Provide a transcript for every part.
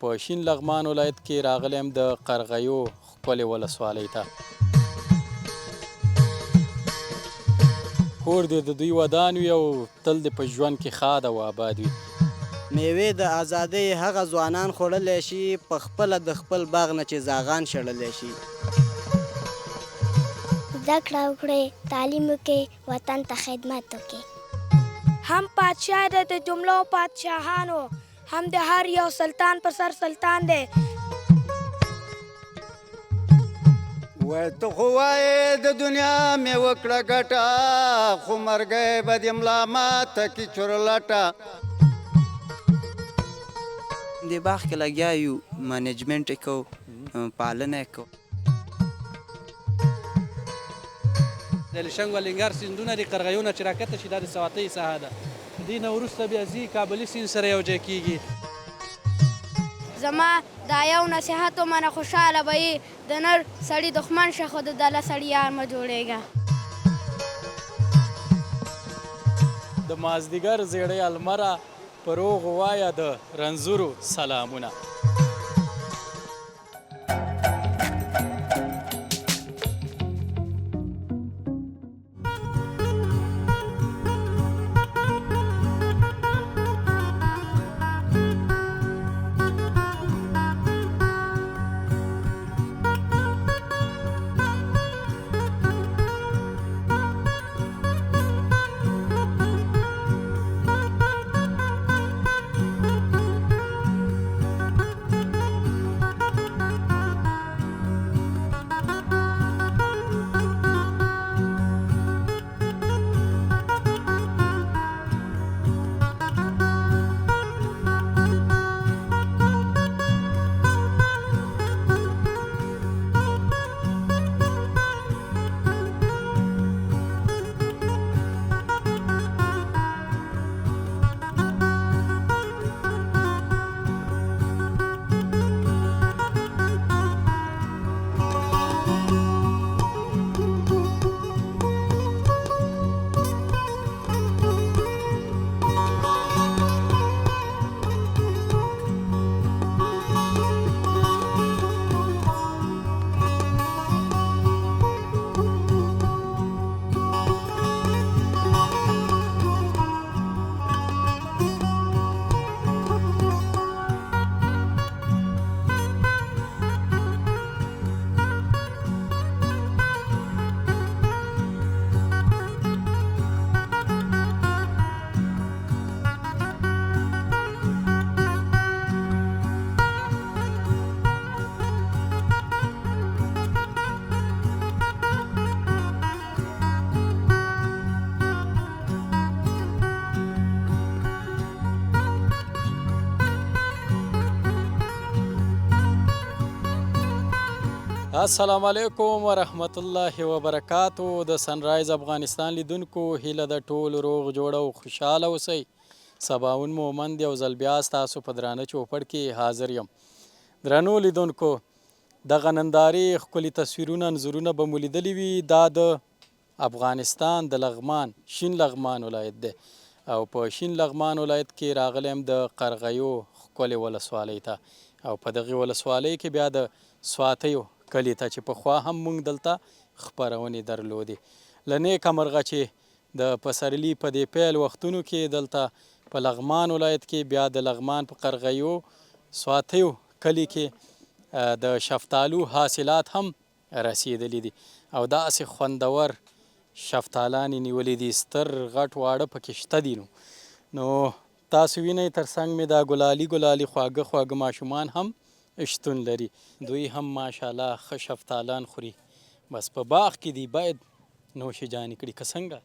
په شین لغمان ولایت کې راغلی یم د قرغیو ښکلې ولسوالۍ ته. کور دې د دوی ودان وي او تل دې په ژوند کې ښاد او آباد وي. مېوې د ازادۍ هغه ځوانان خوړلی شي په خپله د خپل باغ نه چې زاغان شړلی شي. زده کړه وکړئ، تعلیم وکړئ، وطن ته خدمت وکړئ. هم پادشاه دی د جملو پادشاهانو. هم د هر یو سلطان په سر سلطان دی. وای ته خو وایې د دنیا مې وکړه ګټه، خو مرګی به دې ملا ماته کړي چورلټه. دې باغ کې لګیا یو، منیجمنټ یې کوو، پالنه یې کوو. د علیشنګ و لنګر سیندونه د قرغیو نه چې راکښته شي دا د سواتۍ ساحه ده، دې نه وروسته بیا ځي کابلي سیند سره یو ځای کیږي. زما دا یو نصیحت ومنه خوشحاله به یې، د نر سړي دښمن شه خو د دله سړي یار مه جوړېږه. د مازدیګر زیړی المره په روغو وایه د رنځورو سلامونه. السلام علیکم ورحمت الله وبرکاتو. د سنرایز افغانستان لیدونکو، هیله د ټول روغ جوړ او خوشحاله اوسئ. سباوون مومند یو ځل بیا ستاسو په درانه چوپړ کې حاضر یم. درنو لیدونکو، دغه نندارې ښکلي تصویرونه انځورونه به مو لیدلي وي. دا د افغانستان د لغمان شین لغمان ولایت دی او په شین لغمان ولایت کې راغلی یم د قرغیو ښکلې ولسوالۍ ته او په دغې ولسوالۍ کې بیا د سواتیو کلي ته چې پخوا هم مونږ دلته خپرونې درلودې. له نیکه مرغه چې د پسرلي په دې پیل وختونو کې دلته په لغمان ولایت کې بیا د لغمان په قرغیو سواتیو کلي کې د شفتالو حاصلات هم رسیدلي دي او داسې خوندور شفتالان یې نیولي دي، ستر غټ واړه پکې شته دي. نو تاسو وینئ تر څنګ مې دا ګلالي ګلالي خواږه خواږه ماشومان هم شتون لري، دوی هم ماشاءالله ښه شفتالان خوري، بس په باغ کې دي، باید نوش جانې کړي که څنګه؟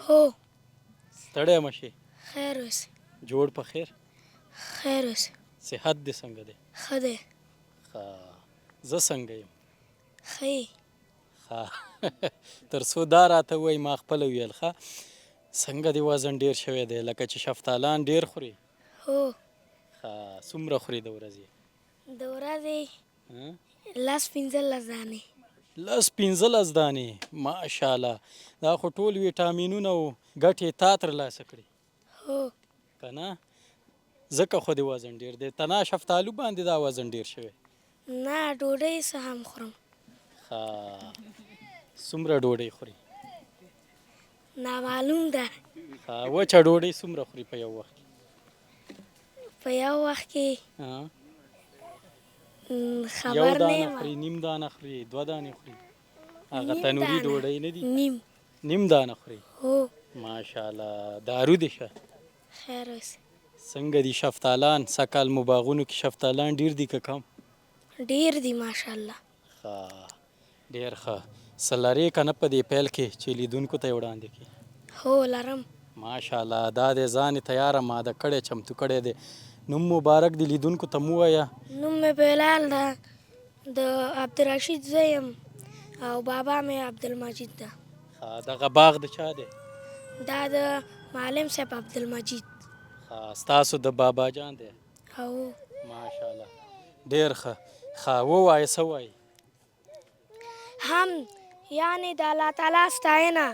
هو. ستړی مه شې. خیر اوسې. جوړ په خیر. خیر اوسې. صحت دې څنګه دی؟ ښه دی. ښه، زه څنګه یم؟ ښه یې. ښه، تر څو دا راته ووایي ما خپله ویل. ښه، څنګه دې وزن ډېر شوی دی، لکه چې شفتالان ډېر خورې؟ هو. ښه، څومره خورې د ورځې؟ د ورځې لس پنځلس دانې. لس پنځلس دانې، ماشاءالله، دا خو ټول ویټامینونه او ګټې تا ترلاسه کړې. هو. که نه؟ ځکه خو دې وزن ډېر دی. تنا شفتالو باندې دا وزن ډېر شوی؟ نه، ډوډۍ څه هم خورم. ښه، څومره ډوډۍ خوري؟ نامعلوم ده. ښه، وچه ډوډۍ څومره خوري په یو وخت کې؟ په یو وخت کې خبر یو نه دانه یم. خوري، نیم دانه خوري، دوه دانې خوري؟ هغه تنوري ډوډۍ نه دي؟ نیم. نیم دانه خوري؟ هو. ماشاءالله، دارو دې شه. خیر اوسې. څنګه دي شفتالان؟ سږکال مو باغونو کې شفتالان ډېر دي که کم؟ ډېر دي ماشاءالله. ښه، ډېر ښه. څه لرې که نه په دې پیل کې چې لیدونکو ته یې وړاندې کړې؟ هو، لرم. ماشاءالله، دا دی ځان یې تیاره ماده کړی، چمتو کړی دی. نوم مبارک دې لیدونکو ته مو ووایه. نوم مې بلال ده، د عبدالرشید زوی یم او بابا مې عبدالمجید ده. ښه، دغه باغ د چا دی؟ دا د معلم صاحب عبدالمجید. ښه، ستاسو د بابا جان دی؟ هو. ماشاءالله، ډېر ښه. ښه، ووایه څه وایي؟ هم یعنی د الله تعالی ستاینه.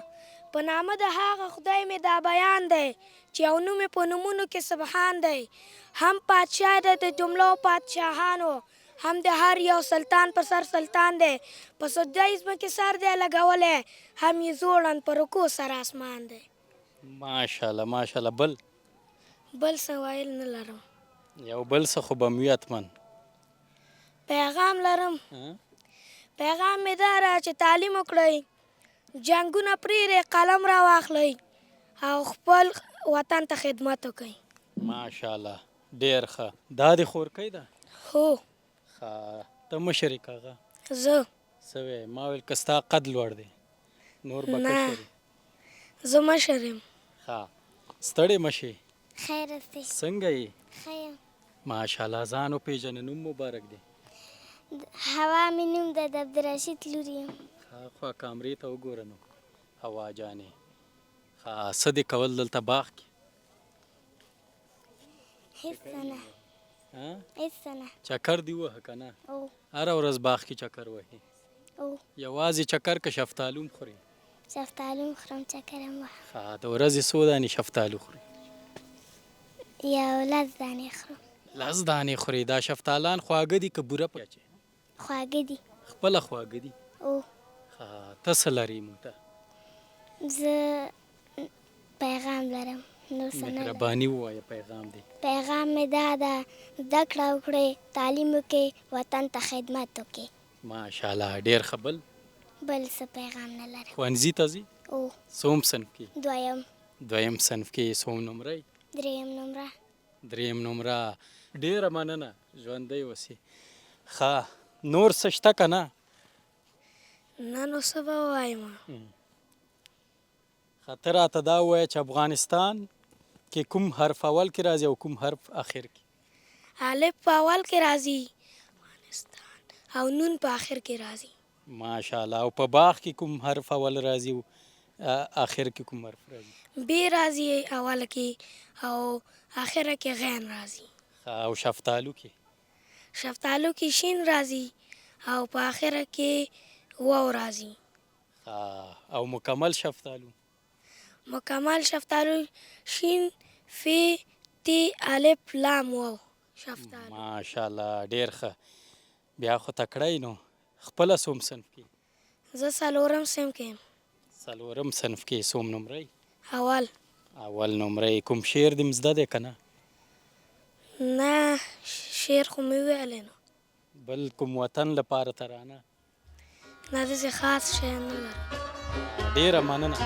په نامه د هغه خدای مې دا بیان دی چې یو نوم یې په نومونو کې سبحان دی. هم پادشاه دی د جملو پادشاهانو، هم د هر یو سلطان په سر سلطان دی. په سجده یې ځمکې سر دی لګولی، هم یې ځوړند په رکوع سره اسمان دی. ماشاءالله، ماشاءالله. بل؟ بل څه ویل نه لرم. یو بل څه خو به مې وي حتما. پیغام لرم. پیغام مې دا ده چې تعلیم وکړئ، جنګونه پرېږدئ، قلم راواخلئ او خپل وطن ته خدمت وکړئ. ماشاءالله، ډېر ښه. دا دې خورکۍ ده؟ هو. ښه، ته مشر یې که هغه؟ زه. څه وایې؟ ما ویل که ستا قد لوړ دی نور به نه، کشر یې. زه مشر یم. ښه، ستړې مه شې. خیر اوسې. څنګه یې؟ ښه یم. ماشاءالله، ځان وپېژنه، نوم مبارک دی. هوا مې نوم ده، د عبدالرشید لور یم. ښه، خوا کامرې ته وګوره نو هوا جانې. ښه، څه دې کول دلته باغ کې؟ هېڅ څه نه. هېڅ څه نه. چکر دې ووهه که نه؟ او. هره ورځ باغ کې چکر وهې؟ او. یوازې چکر که شفتالو هم خورې؟ شفتالو هم خورم، چکر هم وهم. ښه، د ورځې څو دانې شفتالو خورې؟ یو لس دانې خورم. لس دانې خورې؟ دا شفتالان خواږه دي که بوره پکې اچوې؟ خواږه دي. خپله خواږه دي؟ او. ښه، ته څه لرې موږ ته؟ زه پیغام لرم، نور څه نه لرم. مهرباني ووایه پیغام دې. پیغام مې دا ده، زده کړه وکړئ، تعلیم وکړئ، وطن ته خدمت وکړئ. ماشاءالله، ډېر ښه. بل؟ بل څه پیغام نه لرم. ښوونځي ته ځې؟ او. څوم صنف کې؟ دویم. دویم صنف کې. څوم نمره یې؟ دریم نمره. دریم نمره. ډېره مننه، ژوندی اوسې. ښه، نور څه شته که نه؟ نه، نو څه به ووایم؟ ښه، ته راته دا ووایه چې افغانستان کې کوم حرف اول کې راځي او کوم حرف اخر کې؟ الف په اول کې راځي افغانستان، او نون په اخر کې راځي. ماشاءالله. او په باغ کې کوم حرف اول راځي او اخر کې کوم حرف راځي؟ بی راځي اول کې او اخره کې غین راځي. ښه، او شفتالو کې؟ شفتالو کې شین راځي او په اخره کې واو راځي. ښه، او مکمل شفتالو؟ مکمل شفتالو شین فی تی الف لام واو شفتالو. ماشاءالله، ډېر ښه. بیا خو تکړه یې نو. خپله څوم صنف کې؟ زه څلورم صنف کې یم. څلورم صنف کې. څوم نمره یې؟ اول. اول نمره یې. کوم شعر دې زده دی که نه؟ نه، شعر خو مې ویلی نو. بل کوم وطن لپاره ترانه؟ نه، داسې خاص شی نه لرم. ډېره مننه.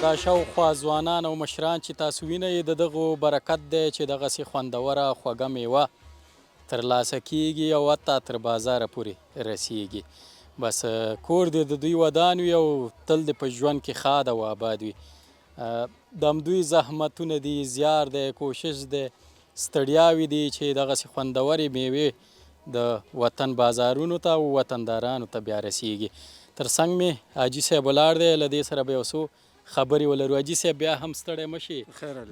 دا شاوخوا ځوانان او مشران چې تاسو وینئ د دغو برکت دی چې دغسې خوندوره خوږه میوه تر لاسه کیږي او حتی تر بازاره پورې رسیږي. بس کور دې د دوی ودان وي او تل دې په ژوند کې ښاد او آباد وي. د همدوی زحمتونه دي، زیار دی، کوشش دی، ستړیاوې دي چې دغسې خوندورې میوې د وطن بازارونو ته او وطندارانو ته بیا رسیږي. تر څنګ مې حاجي صاحب ولاړ دی، له دې سره به یو څو خبرې ولرو. حاجي صاحب بیا هم ستړی مه شې،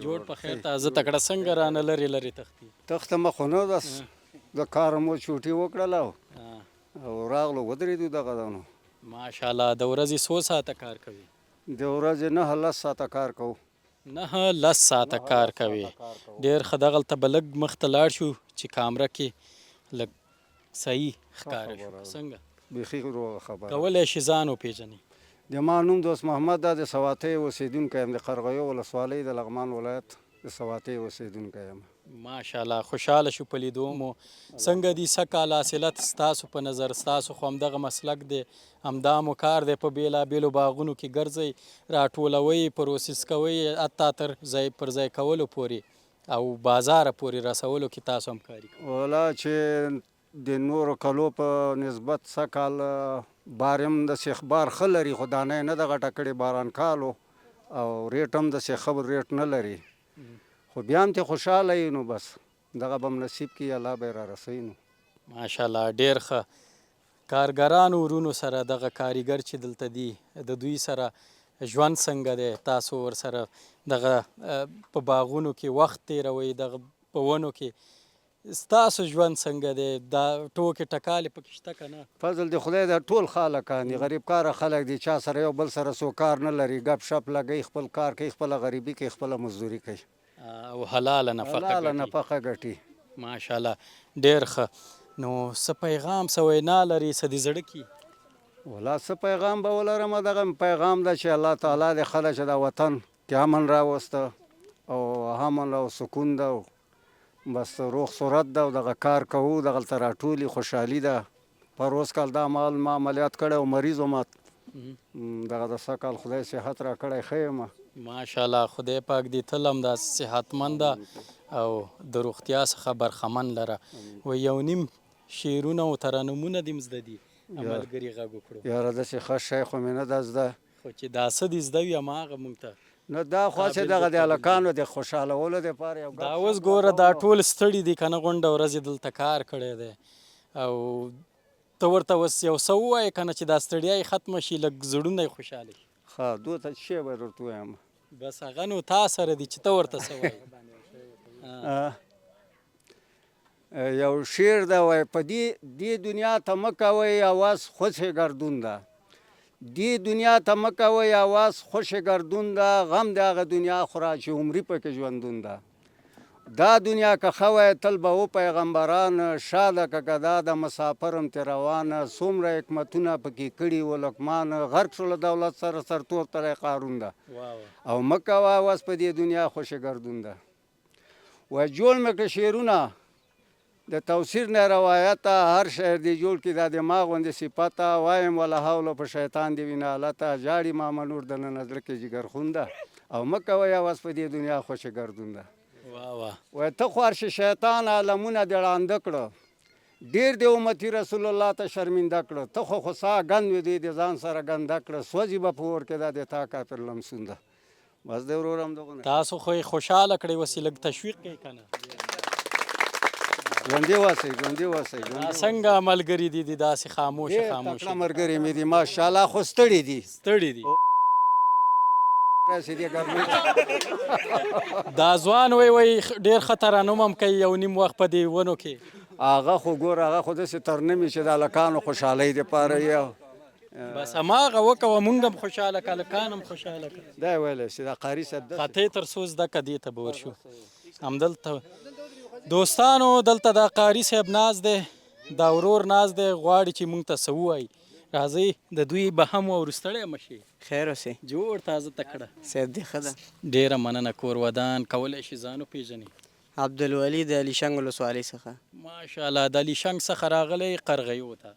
جوړ په خیر تازه تکړه څنګه رانه لرې لرې تښتي؟ تښتمه خو نه، بس د کاره مو چوټي وکړله او راغلو ودرېدو دغه ده نو. ماشاءالله، د ورځې څو ساعته کار کوي؟ د ورځې نهه لس ساعته کار کوو. نهه لس ساعته کار کوي، ډېر ښه. دغلته به لږ مخته لاړ شو چې کامره کې لږ صحیح ښکاره شو. څنګه؟ بیخي روغه خبره. کولی شي ځان وپېژني؟ د ما نوم دوست محمد ده، د سواتۍ اوسېدونکی یم، د قرغیو ولسوالۍ د لغمان ولایت د سواتۍ اوسېدونکی یم. ماشاءالله، خوشحاله شو په لیدو مو. څنګه دي سږ کال حاصلات ستاسو په نظر؟ ستاسو خو همدغه مسلک دی، همدا مو کار دی، په بېلابېلو باغونو کې ګرځئ، راټولوئ، پروسس کوئ، حتی تر ځای پر ځای کولو پورې او بازاره پورې رسولو کې تاسو همکاري کوئ. ولا چې د نورو کلو په نسبت سږ کال بار هم داسې بار ښه لري، خو دانه یې نه ده غټه کړې، باران کال و او ریټ هم داسې ښه ریټ نه لري، خو بیا هم ترې خوشحاله یو، نو بس دغه به هم نصیب کړي، الله به یې را رسوي نو. ماشاءالله، ډېر ښه. کارګرانو ورونو سره دغه کاریګر چې دلته دي د دوی سره ژوند څنګه دی؟ تاسو ورسره دغه په باغونو کې وخت تېروئ، دغه په ونو کې ستاسو ژوند څنګه دی؟ دا ټوکې ټکالې پکې شته که نه؟ فضل د خدای ده، ټول ښه هلکان دي، غریب کاره خلک دي، چا سره یو بل سره څوک کار نه لري، ګپ شپ لګوي، خپل کار کوي، خپله غریبي کوي، خپله مزدوري کوي. او حلاله نفقه ګټي. حلاله نفقه ګټي. ماشاءالله، ډېر ښه. نو څه پیغام څه وینا لرې، څه دې زړه کې؟ ولا څه پیغام به ولرم، دغه مې پیغام ده چې الله تعالی دې ښه ده چې دا وطن کې امن راوسته او امن او سکون ده او بس روغ صورت ده او دغه کار کوو، دغلته راټولي خوشحالي ده. پروس کال دا مهال ما عملیات کړی او مریض وم، دغه د سږ کال خدای صحت راکړی، ښه یم. ماشاءالله، خدای پاک دې تل همداسې صحتمند او د روغتیا څخه برخمن لره. وایي یو نیم شعرونه او ترنمونه دې هم زده دي، ملګري غږ وکړو. یاره داسې ښه شی خو مې نه ده زده. خو چې دا څه دې زده وي هماغه مونږ ته نو دا خو هسې دغه د هلکانو د خوشحالولو دپاره یو دا اوس ګوره دا ټول ستړي دي که نه، غونډه ورځ یې دلته کار کړی دی او ته ورته اوس یو څه ووایې که نه چې دا ستړیا یې ختمه شي، لږ زړونه یې خوشحاله شي. ښه، دوی ته څه شی باید ورته ووایم؟ بس هغه نو تا سره دي چې ته ورته څه وایې. یو شعر ده وای په دې دې دنیا ته مه کوئ هوس خوشې ګردون ده، دې دنیا ته مه کوئ هوس خوشې ګردون ده، غم د هغه دنیا خوره چې عمري پکې ژوندون ده. دا دنیا که ښه وای تل به و پیغمبران، ښاده که ګدا ده مسافر هم ترې روان، څومره حکمتونه پکې کړي و لقمان، غرق شو له دولت سره سرتور تلی قارون ده. او مه کوه هوس په دې دنیا خوشې ګردون ده. وای جوړ مې کړه شعرونه د توصیر نه روایته، هر شعر دې جوړ کړي دا د ما غوندې صفته، وایم ولا حول په شیطان دې وي نالته، ژاړي ماما نور دننه زړه کې جګرخون ده، او مه کوئ هوس په دې دنیا خوشې ګردون ده. وای ته خوار شې شیطان عالمونه دې ړانده کړه، ډېر دې امتي رسول الله ته شرمنده کړه، ته خو خو سا ګند وې دوی دې ځان سره ګنده کړه، سوځي به په اور کې دا د تا کافر لمسون ده. بس دی ورور هم دغه. تاسو خو یې خوشحاله کړئ، اوس یې لږ تشویق کړئ که نه. ژوندي واوسئ، ژوندي واوسئ. دا څنګه ملګري دي دي داسې خاموشه خاموشه؟ تکړه ملګري مې دي ماشاءالله، خو ستړي دي. ستړي دي. راسي دې ګرمۍ. دا ځوان وایي وایي ډېر ښه ترنم هم کوي یو نیم وخت په دې ونو کې. هغه خو ګوره هغه خو داسې ترنم چې د هلکانو خوشحالۍ دپاره یې. بس هماغه وکوه، مونږ هم خوشحاله که، هلکان هم خوشحاله که. دا ویلی شي دا قاري صاحب داسې. خطې تر څو زده که دې ته به ورشو. همدلته دوستانو دلته دا قاري صاحب ناست دی، دا ورور ناست دی، غواړي چې مونږ ته څه ووایي. راځئ د دوی به هم واورو. ستړی مه شئ. خیر اوسې. جوړ تازه تکړه. صاحب دې ښه ده. ډېره مننه، کور ودان. کولی شي ځان وپېژنې؟ عبدالولي د علیشنګ ولسوالۍ څخه. ماشاءالله، د علیشنګ څخه راغلی قرغیو ته.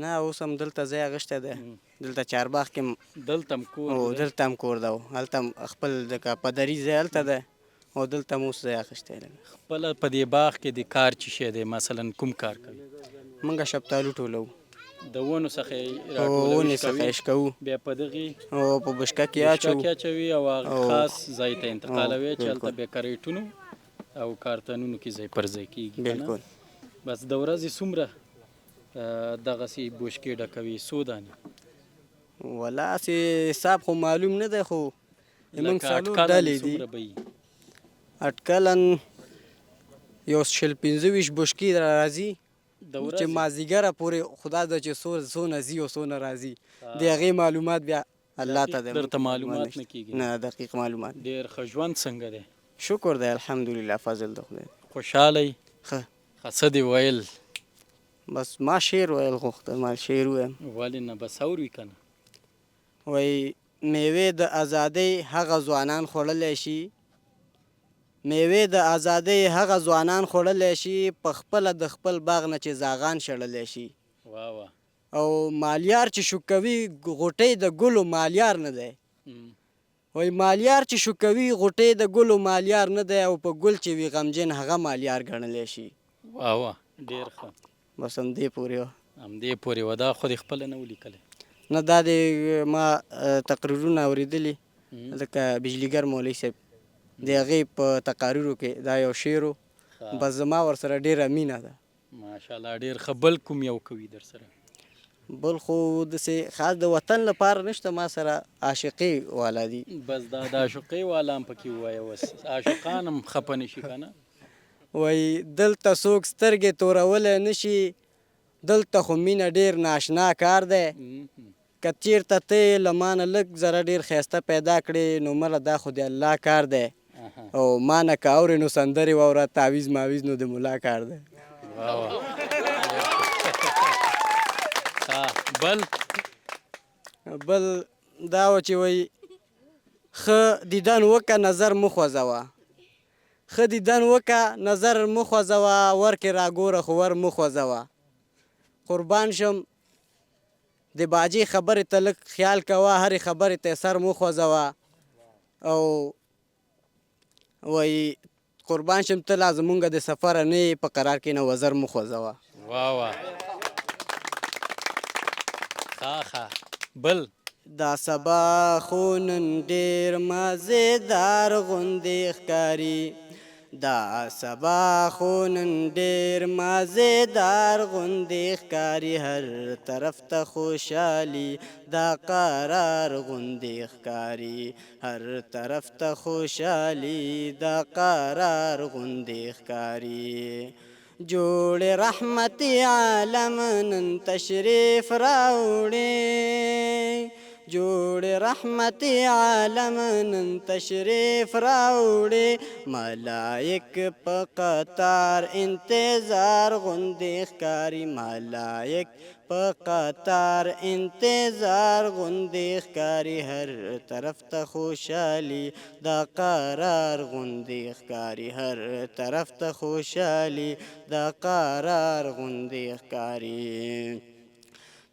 نه، اوس هم دلته ځای اخیستی دی، دلته چارباغ کې. دلته هم کور؟ او دلته هم کور ده، هلته هم خپل دغه پدري ځای هلته دی او دلته هم اوس ځای اخیستی دی. خپله په دې باغ کې د کار څه شی دی؟ مثلا کوم کار کوي؟ موږ شفتالو ټولوو. د ونو څخه یې راټولوي؟ ونې څخه یې شکوو، بیا په دغې او په بشکه کې اچوو، کې اچوي او هغه خاص ځای ته انتقالوي چې هلته بیا کریټونو او کارتنونو کې ځای پر ځای کېږي. بالکل. بس د ورځې څومره دغسې بوشکې ډکوي، څو دانې؟ ولا هسې حساب خو معلوم نه دی، خو زمونږ څلور ډلې دي. اټکلاً یو 20 25 بوشکې راځي چې مازدیګره پورې. خدا ده چې څونه ځي او څونه راځي، د هغې معلومات بیا الله ته دی. درته معلومات نه کېږي؟ نه، دقیق معلومات. ډېر ښه. ژوند څنګه دی؟ شکر دی، الحمدلله، فضل د خدای. خوشحاله یې؟ ښه. ښه، څه دې ویل؟ بس ما شعر ویل غوښتل، ما شعر ووایم. ولې نه، بس اوري که نه. وایي میوې د ازادۍ هغه ځوانان خوړلی شي، میوې د ازادۍ هغه ځوانان خوړلی شي، په خپله د خپل باغ نه چې زاغان شړلی شي. واه واه. او مالیار چې شوکوي غوټۍ د ګلو مالیار نه دی. وایي مالیار چې شوکوي غوټۍ د ګلو مالیار نه دی، او په ګل چې وي غمجن هغه مالیار ګڼلی شي. واه واه، ډېر ښه. بس همدې پورې وه. همدې پورې وه. دا خو دې خپله نه و لیکلی؟ نه، دا دې ما تقریرونه اورېدلي، لکه بجلیګر مولوي صاحب د هغې په تقاریرو کې دا یو شعر و، بس زما ورسره ډېره مینه ده. ماشاءالله، ډېر ښه. بل کوم یو کوي در سره؟ بل خو داسې خاص د وطن لپاره نشته ما سره، عاشقي والا دي. بس دا د عاشقۍ والا هم پکې ووایه، اوس عاشقان هم خفه نه شي که نه. وایي دلته څوک سترګې تورولی نه شي، دلته خو مینه ډېر ناشنا کار دی، که چېرته ته یې له ما نه لږ ذره ډېر ښایسته پیدا کړې نو مله دا خو د الله کار دی، او ما نه که اورې نو سندرې واوره، تعویذ ماویز نو د ملا کار دی. بل؟ بل دا و چې وایي ښه دیدن وکه نظر مه خوځوه، ښه دیدن وکه نظر مه خوځوه، ورکې راګوره خو ور مه خوځوه، قربان شم د باجې خبرې ته لږ خیال کوه، هرې خبرې ته سر مه خوځوه، او وایي قربان شم ته لا زمونږ د سفره نه یې، په قرار کې نه وزر مه خوځوه. واه واه، ښه ښه. بل؟ دا سبا خو نن ډېر مزېدار غوندې ښکاري، دا سبا خو نن ډېر مزېدار غوندې ښکاري، هر طرف ته خوشحالي دا قرار غوندې ښکاري، هر طرف ته خوشحالي دا قرار غوندې ښکاري، جوړ رحمت عالم نن تشریف راوړي، جوړ رحمت عالم نن تشریف راوړي، ملائک په قطار انتظار غوندې ښکاري، ملائک په قطار انتظار غوندې ښکاري، هر طرف ته خوشحالي دا قرار غوندې ښکاري، هر طرف ته خوشحالي دا قرار غوندې ښکاري،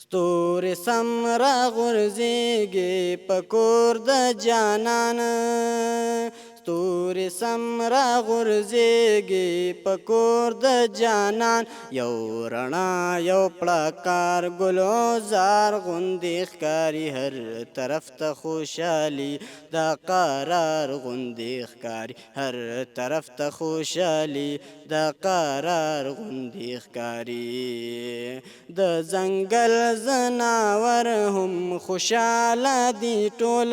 ستوري سم راغورځېږي په کور د جانان، ستوري سم راغورځېږي په کور د جانان، یو رڼا یو پړکار ګل عذار غوندې ښکاري، هر طرف ته خوشحالي دا قرار غوندې ښکاري، هر طرف ته خوشحالي دا قرار غوندې ښکاري، د ځنګل ځناور هم خوشحاله دي ټول،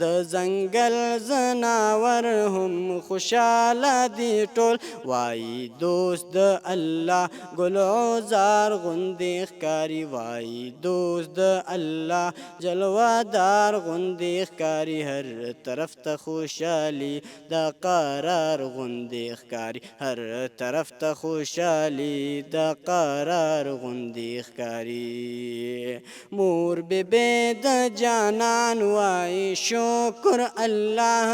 د ځنګل ځناور هم خوشحاله دي ټول، وایي دوست د الله ګل عذار غوندې ښکاري، وایي دوست د الله جلوهدار غوندې ښکاري، هر طرف ته خوشحالي دا قرار غوندې ښکاري، هر طرف ته خوشحالي دا قرار غوندې ښکاري، مور بې د جانان وایي شکر الله،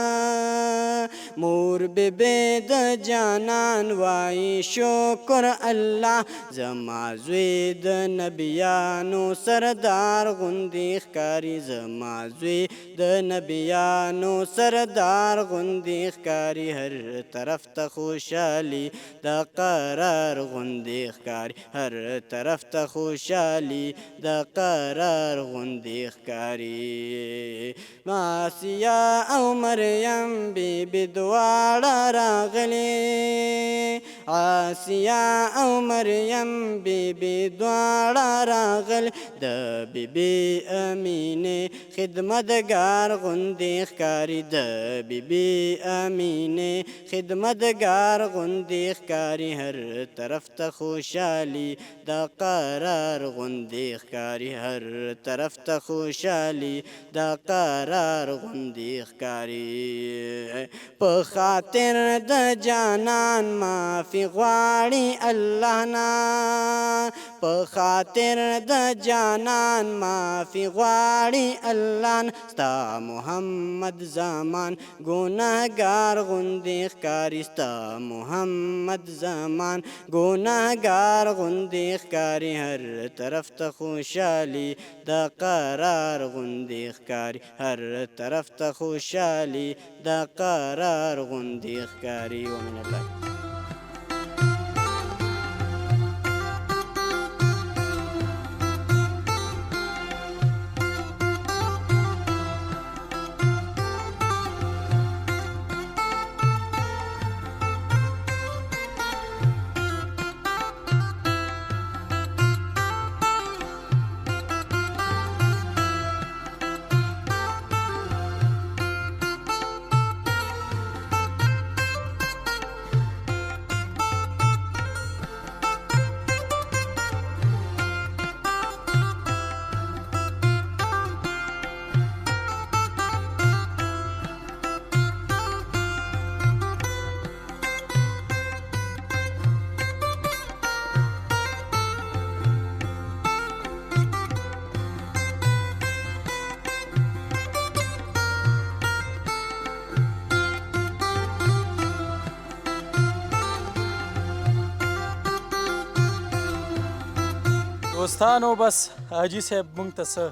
مور بی بی د جانان وایي شکر الله زما زوی د نبیانو سردار غوندې ښکاري زما زوی د نبیانو سردار غوندې ښکاري هر طرف ته خوشحالي د قرار غوندې ښکاري هر طرف ته خوشحالي د قرار غوندې ښکاري آسیا او مریم بی بی دواړه راغلي آسیا او مریم بی بی دواړه راغلي د بی بی امینې خدمتګار غوندې ښکاري د بی بی امینې خدمتګار غوندې ښکاري هر طرف ته خوشحالي د قرار غوندې ښکاري هر طرف ته خوشحالي د قرار غوندې ښکاري په خاطر د جانان معافي غواړي الله نه په خاطر د جانان معافي غواړي الله نه ستا محمد زمان ګناهګار غوندې ښکاري ستا محمد زمان ګناهګار غوندې ښکاري هر طرف ته خوشحالي د قرار غوندې ښکاري هر طرف ته خوشحالي د قرار غوندې ښکاري ومن الله. دوستانو بس حاجي صاحب مونږ ته څه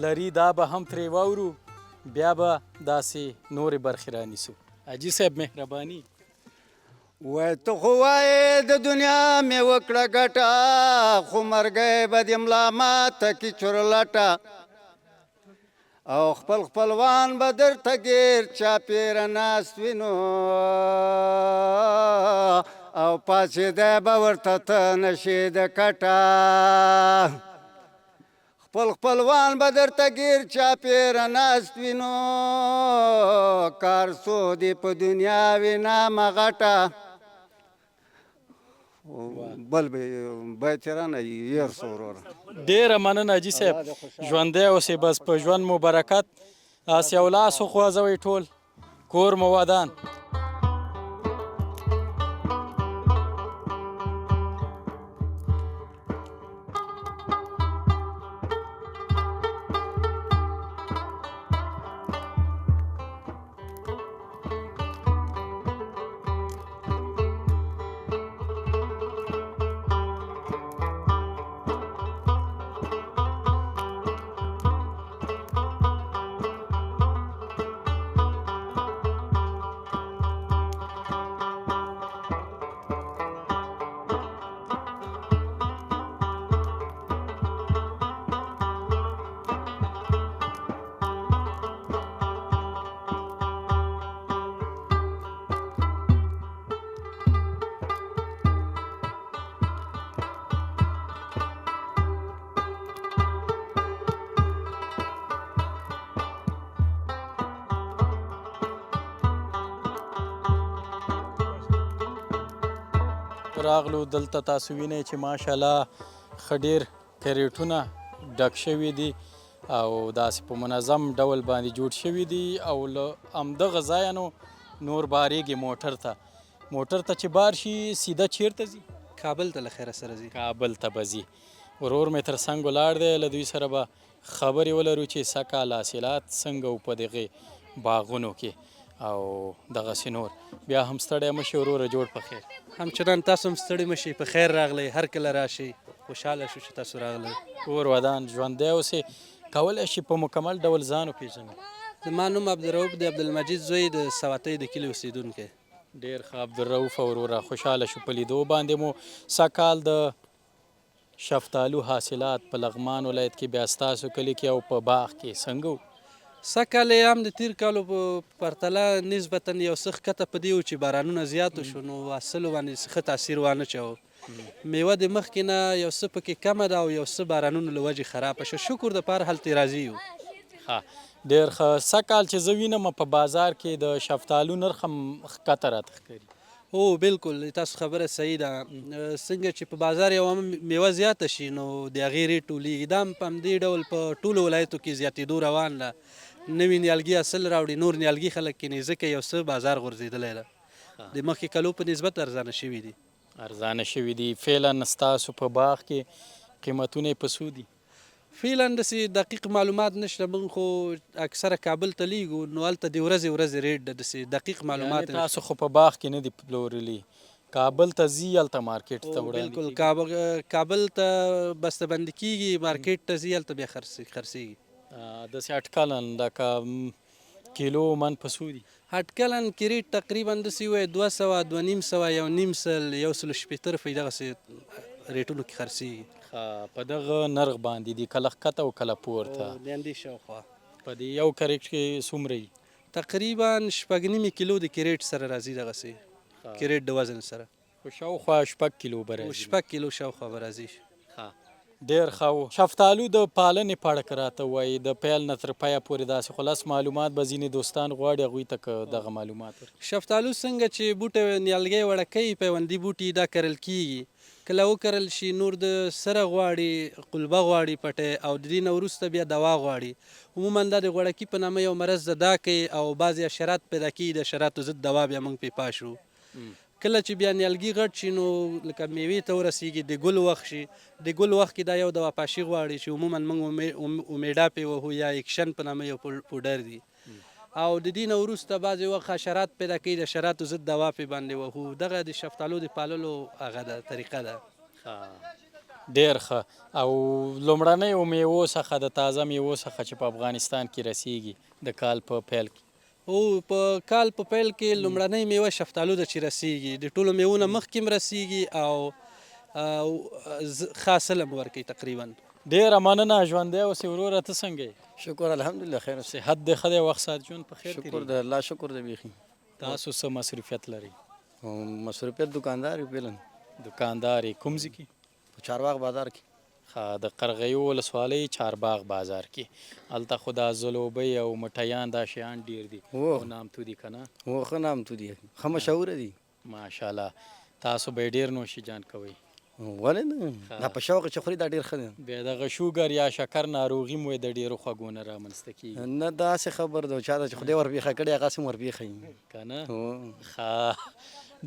لري دا به هم ترې واورو، بیا به داسې نورې برخې رانیسو. حاجي صاحب مهرباني. وای ته خو وایې د دنیا مې وکړه ګټه، خو مرګی به دې ملا ماته کي چورلټه، او خپل خپلوان به درته ګیر چاپېره ناست وي نو، او پاڅېدی به ورته ته نشې د کټه، خپل خپلوان به درته ګیر چاپېره ناست وي نو، کار څو دې په دنیا وي نامه غټه. بل به بیت رانه یې سو وروره. ډېره مننه حاجي صاحب، ژوندی اوسې، بس په ژوند مو برکت. هسې یو لاس وخوځوئ ټول، کور مو ودان. راغلو دلته تاسو وینئ چې ماشاءالله ښه ډېر کریټونه ډک شوي دي او داسې په منظم ډول باندې جوړ شوي دي، او له همدغه ځایه نو نور بارېږي موټر ته. موټر ته چې بار شي سیده چیرته ځي؟ کابل ته له خیره سره ځي. کابل ته به ځي. ورور مې تر څنګ ولاړ دی، له دوی سره به خبرې ولرو چې سږکال حاصلات څنګه و په دغې باغونو کې. او دغسې نور. بیا هم ستړی مه شې وروره، جوړ په خیر. همچنان تاسو هم ستړي مه شئ، په خیر راغلئ، هر کله راشئ، خوشحاله شو چې تاسو راغلئ. کور ودان، ژوندی اوسې. کولای شې په مکمل ډول ځان وپېژنې؟ زما نوم عبدالرؤف د عبدالمجید زوی د سواتۍ د کلي اوسېدونکی. ډېر ښه عبدالرؤف وروره، خوشحاله شو په لیدو باندې مو. سږ کال د شفتالو حاصلات په لغمان ولایت کې بیا ستاسو کلي کې او په باغ کې څنګه وو؟ سږ کال یې هم د تیر کالو په پرتله نسبتاً یو څه ښکته په دې و چې بارانونه زیات وشو نو حاصلو باندې څه ښه تاثیر وانه چاوه. میوه د مخکې نه یو څه پکې کمه ده او یو څه بارانونو له وجې خرابه شوه. شکر د په هر حال ترې راضي یو. ښه ډېر ښه. سږ کال چې زه وینم په بازار کې د شفتالو نرخ هم ښکته راته ښکاري. هو بلکل د تاسو خبره صحیح ده. څنګه چې په بازار یوه میوه زیاته شي نو د هغې ریټ ټولیږي. دا هم په همدې ډول په ټولو ولایتو کې زیاتېدو روان ده. نوي نیالګي حاصل راوړي، نور نیالګي خلک کینوي، ځکه یو څه بازار غورځېدلی ده. د مخکې کلو په نسبت ارزانه شوي دي. ارزانه شوي دي. فعلا ستاسو په باغ کې قیمتونه یې په څو دي؟ فعلا داسې دقیق معلومات نشته، موږ خو اکثره کابل ته لیږو نو هلته د ورځې ورځې ریټ ده، داسې دقیق معلومات یعنې تاسو خو په باغ کې نه دي پلورلي، کابل ته ځي هلته مارکیټ ته وړاندې کیږي؟ بلکل کابل ته بسته بندي کیږي، مارکیټ ته ځي هلته بیا خرڅیږي. داسې اټکلا لکه کیلو من په څو دي؟ اټکلاً کریټ تقریباً داسې ووایه 200، دوه نیم سوه، یو نیم سل، یو سل شپېته روپۍ دغسې ریټونو کې خرڅیږي. ښه په دغه نرخ باندې دي کله ښکته او کله پورته؟ هو د همدې شاوخوا. په دې یو کریټ کې څومره وي؟ تقریباً شپږ نیمې کیلو د کریټ سره راځي دغسې کریټ د وزن سره. خو شاوخوا شپږ کیلو به راځي. شپږ کیلو شاوخوا به راځي. ښه ډېر ښه و. شفتالو د پالنې په اړه که راته ووایې د پیل نه تر پایه پورې داسې خو لس معلومات به ځینې دوستان غواړي هغوی ته که دغه معلومات ورکړې. شفتالو څنګه چې بوټی نیالګی وړکی پیوندي بوټي دا کرل کیږي کله وکرل شي نور د سره غواړي قلبه غواړي پټی او د دې نه وروسته بیا دوا غواړي عموما دا د غوړکي په نامه یو مرض ده دا کوي او بعضې حشرات پیدا کیږي د حشراتو ضد دوا بیا موږ پرې پاشو کله چې بیا نیالګي غټ شي نو لکه میوې ته ورسیږي د ګل وخت شي د ګل وخت کې دا یو دوا پاشي غواړي چې عموما موږ اومیډا پې وهو یا اکشن په نامه یو پوډر دي او د دې نه وروسته بعضې وخت حشرات پیدا کوي د حشراتو ضد دوا پې باندې وهو دغه د شفتالو د پاللو هغه ده طریقه ده. ډیر ښه او لومړنیو میوو څخه د تازه میوو څخه چې په افغانستان کې رسیږي د کال په پیل کې. هو په کال په پیل کې لومړنۍ میوه شفتالو ده چې رسیږي د ټولو میوو نه مخکې هم رسیږي او ښه حاصل هم ورکوي تقریبا. ډیره مننه ژوندی اوسې وروره ته څنګه یې؟ شکر الحمدلله خیر اوسې. صحت دې ښه دی وخت ساعت ژوند په خیر تیریږي؟ شکر دی الله شکر دی بیخي. تاسو څه مصروفیت لرئ؟ مصروفیت دوکاندار یو فعلا. دوکاندار یې کوم ځای کې؟ په چارباغ بازار کې. ښه د قرغیو ولسوالۍ چارباغ بازار کې هلته خو دا ځلوبۍ او مټیان دا شیان ډیر دي او نامتو دي کنه؟ هو ښه نامتو دي ښه مشهوره دي. ماشاءالله تاسو به یې ډیر نوش جان کوئ. ولې نه دا په شوق چې خوري دا ډیر ښه دی. بیا دغه شوګر یا شکر ناروغي مو د ډیرو خوږو نه رامنځته کیږي. نه داسې خبر ده چا ته چې خدای ورپیښه کړې هغه هسې هم ورپیښه وي. کنه ښه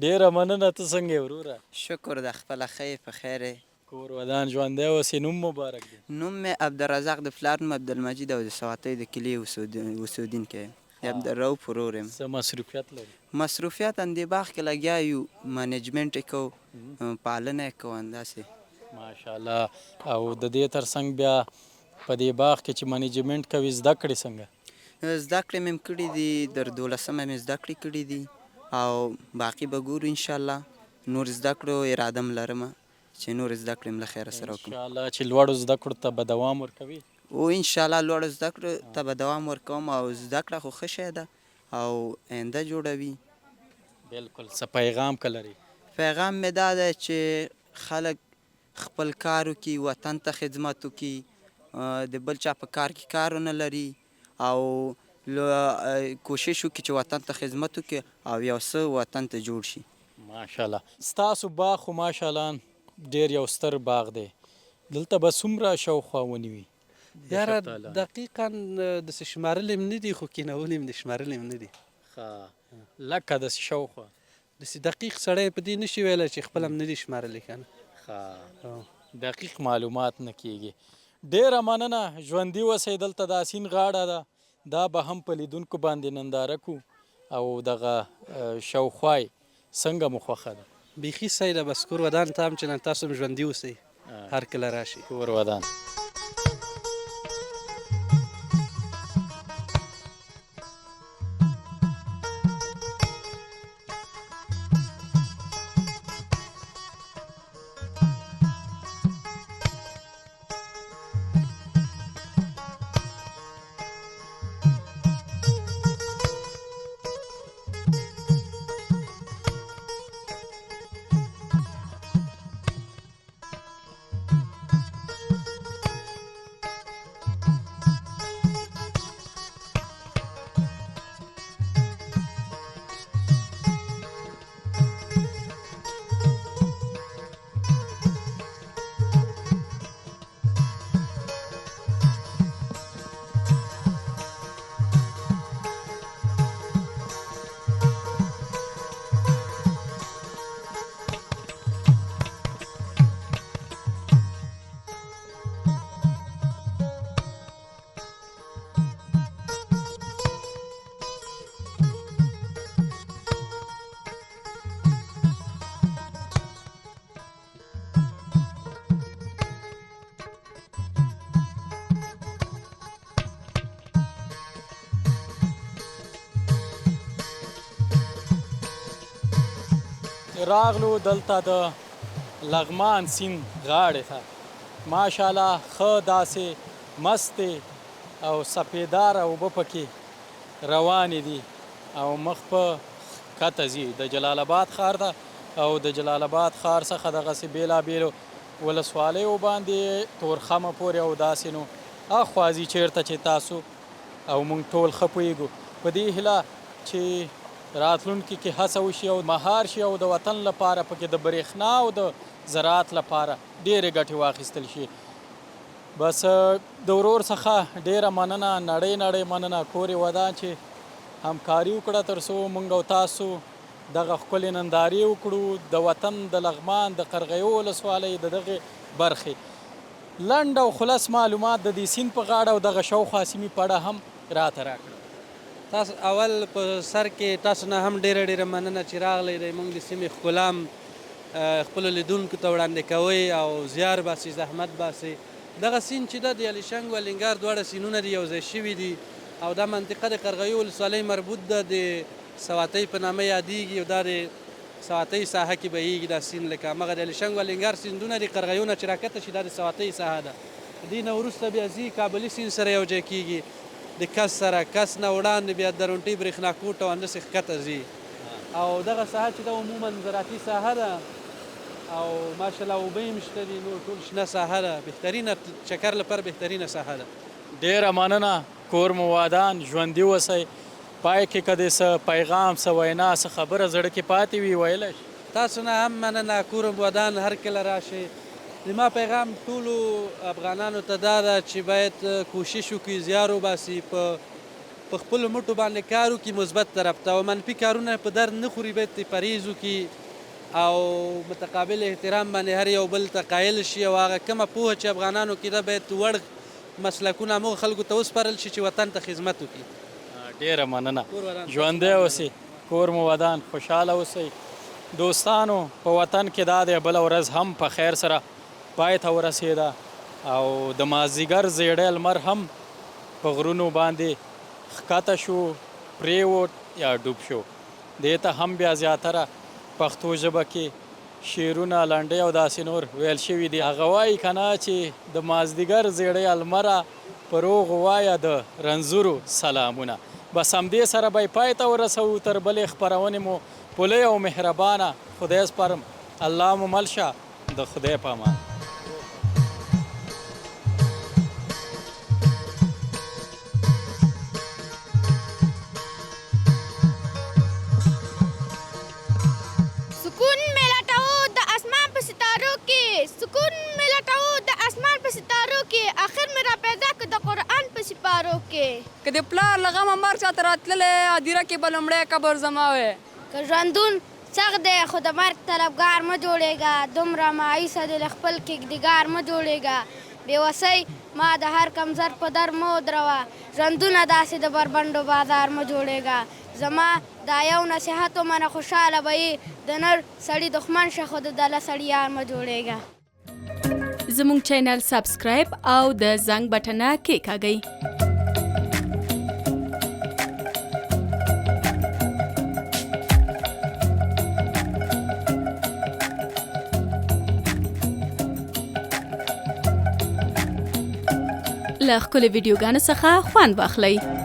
ډیره مننه ته څنګه یې وروره؟ شکر ده خپله ښه یې په خیر یې. کور ودان ژوندی اوسې نوم مبارک دې. نوم مې عبدالرزاق د پلار نوم عبدالمجید او د سواتۍ د کلي اوسودینکی یم د عبدالروف ورور یم. څه مصروفیت لرې؟ مصروفیت همدې باغ کې لګیا یو منیجمنټ یې کوو پالنه یې کوو همداسې. ماشاءالله او ددې ترڅنګ بیا په دې باغ کې چې منیجمنټ کوې زده کړې څنګه؟ زده کړې مې هم کړې دي در دولسمه مې زده کړې کړې دي او باقي به ګورو انشاالله نور زده کړو اراده هم لرم چې نورې زده کړې هم له خیره سره وکړم. انشاالله چې لوړو زده کړو ته به دوام ورکوې؟ هو انشاالله لوړو زده کړو ته به دوام ورکوم او زده کړه خو ښه شی ده او اینده جوړوي. بلکل څه پیغام که لرې؟ پیغام مې دا دی چې خلک خپل کار وکړي، وطن ته خدمت وکړي، د بل چا په کار کې کار ونه لري او کوشش وکړي چې وطن ته خدمت وکړي او یو څه وطن ته جوړ شي. ماشاءالله ستاسو باغ خو ماشاءالله ډیر یو ستر باغ دی دلته به څومره شاوخوا ونې وي د یاره شفتالانو؟ دقیقا داسې شمارلې مې نه دي خو کینولې مې دي شمارلې مې نه دي. ښه لکه داسې شاوخوا. داسې دقیق سړی په دې نشي ویلی چې خپله هم نه دي شمارلې کنه. ښه دقیق معلومات نه کیږي. ډیره مننه ژوندي اوسئ دلته د اسین غاړه ده دا به هم په لیدونکو باندې ننداره کو او دغه شاوخوا یې څنګه مو خوښه ده؟ بیخي صحیح ده بس کور ودان ته هم چې نن تاسو هم ژوندي اوسئ هر کله راشي. کور ودان. راغلو دلته د لغمان سیند غاړې ته. ماشاءالله ښه داسې مستې او سپیداره اوبه پکې روانې دي او مخ په ښکته ځي د جلال اباد ښار ته او د جلال اباد ښار څخه دغسې بېلابېلو ولسوالیو باندې تورخمه پورې او داسې نو اخوا ځي چېرته چې تاسو او موږ ټول ښه پوهېږو. په دې هیله چې راتلونکي کې هڅه وشي او مهار شي او د وطن لپاره پکې د برېښنا او د زراعت لپاره ډېرې ګټې واخیستل شي. بس د ورور څخه ډېره مننه، نړۍ نړۍ مننه، کور یې ودان چې همکاري وکړه تر څو موږ او تاسو دغه ښکلې نندارې وکړو د وطن د لغمان د قرغیو ولسوالۍ د دغې برخې لنډ او خلص معلومات د دې سیند په غاړه او دغه شاوخوا سیمې په اړه هم راته راکړه. تاسو اول په سر کې تاسو نه هم ډیره ډیره مننه چې راغلی دی مونږ د سیمې ښکلا هم خپلو لیدونکو ته وړاندې کوئ او زیار باسئ زحمت باسئ دغه سیند چې ده د علیشنګ او الینګار دواړه سیندونه دي یو ځای شوي دي او دا منطقه د قرغیو ولسوالۍ مربوط ده د سواتۍ په نامه یادیږي او دا د سواتۍ ساحه کې بهیږي دا سیند لکه همغه د علیشنګ او الینګار سیندونه دي قرغیو نه چې راکته شي دا د سواتۍ ساحه ده دې نه وروسته بیا ځي کابلي سیند سره یو ځای کیږي د کس سره کس نه وړاندې بیا درونټې برېښنا کوټ او همداسې ښکته ځي او دغه ساحه چې ده عموما زراعتي ساحه ده او ماشاءالله اوبه یې هم شته دي نور ټول شنه ساحه ده بهترینه چکر لپاره بهترینه ساحه ده. ډیره مننه کور مو ودان ژوندي اوسئ پای کې که د څه پیغام څه وینا څه خبره زړه کې پاتې وي ویلی شئ. تاسو نه هم مننه کور مو ودان هر کله راشئ زما پیغام ټولو افغانانو ته دا ده چې باید کوشش وکړي زیار وباسي په په خپلو مټو باندې کار وکړي مثبت طرف ته او منفي کارونه په درد نه خوري باید ترې پرهیز وکړي او متقابل احترام باندې هر یو بل ته قایل شي او هغه کومه پوهه چې افغانانو کې ده باید وړ مسلکونه همغو خلکو ته وسپارل شي چې وطن ته خدمت وکړي. ډیره مننه ژوندی اوسې کور مو ودان خوشحاله اوسئ دوستانو په وطن کې دا دی بله ورځ هم په خیر سره پای ته ورسیده او د مازدیګر زیړی لمر هم په غرونو باندې ښکته شو پریوت یا ډوب شو دې ته هم بیا زیاتره پښتو ژبه کې شعرونه لنډۍ او داسې نور ویل شوي دي هغه وایي کنه چې د مازدیګر زیړی لمره په روغو وایه د رنځورو سلامونه. بس همدې سره به یې پای ته ورسوو، تر بلې خپرونې مو په لوی او مهربانه خدای سپارم، الله مو مل شه، د خدای په امان. سکون مې لټاوه د اسمان په ستارو کې سکون مې لټاوه د اسمان په ستارو کې اخر مې را پیدا کړ د قرآن په سپارو کې. که د پلار له غمه مرګ چاته راتللی هدیره کې به لومړی قبر زما وی. که ژوندون سخت دی خو د مرګ طلبګار مه جوړېږه دومره مایوسه دې له خپل کېږدیګار مه جوړېږه بې وسۍ ما د هر کمزر په در مه ودروه ژوندونه داسې د بربنډو بازار مه جوړېږه زما دا یو نصیحت ومنه خوشحاله به یې، د نر سړي دښمن شه خو د دله سړي یار مه جوړېږه. زموږ چینل سبسکرایب او د زنګ بټنه کیکاږئ. له ښکلو ویډیوګانو څخه خوند واخلئ.